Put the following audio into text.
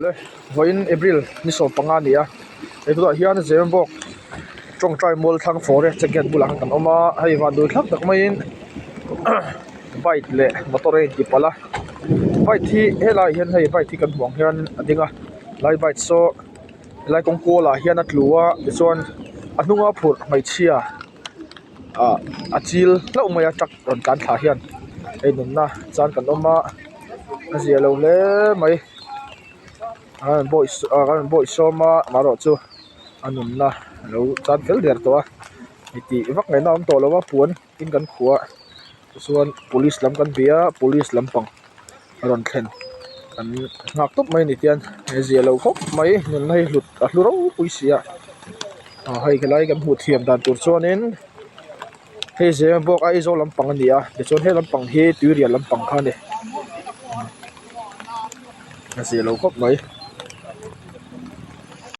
Le vawiin April ni 15 a ni a he tunah hian Zemabawk tawngtai mual thlang forest te gate bulah khan kan awm a hei van dul thlap tak maiin bike leh motor a inti palh a bike hi helaiah hian hei bike hi kan hmuh ang hian a ding a lai bike saw helai kawng kual ah hian a tlu a tichuan a hnunga phurh hmeichhia ah a chil hlauh mai a truck rawn tlan thla hian hei nunna chan kan awm a a zia lo hle mai. an rawn an rawn bawih sawm a amaherawhchu a nunna a lo chan fel der tawh a tih vak ngaihna a awm tawh lo a puan in kan khuh a tichuan police lam kan bia a police lampang a rawn thlen kan nghak tawp mai a ni tian a zia lo khawp mai nunna hi hlut a hlu ropui si a ah hei helai kan hmuh thiam dan tur chuanin hei Zemabawk Aizawl lampang a ni a tichuan he lampang hi tuirial lampang kha a ni. A zia lo khawp mai.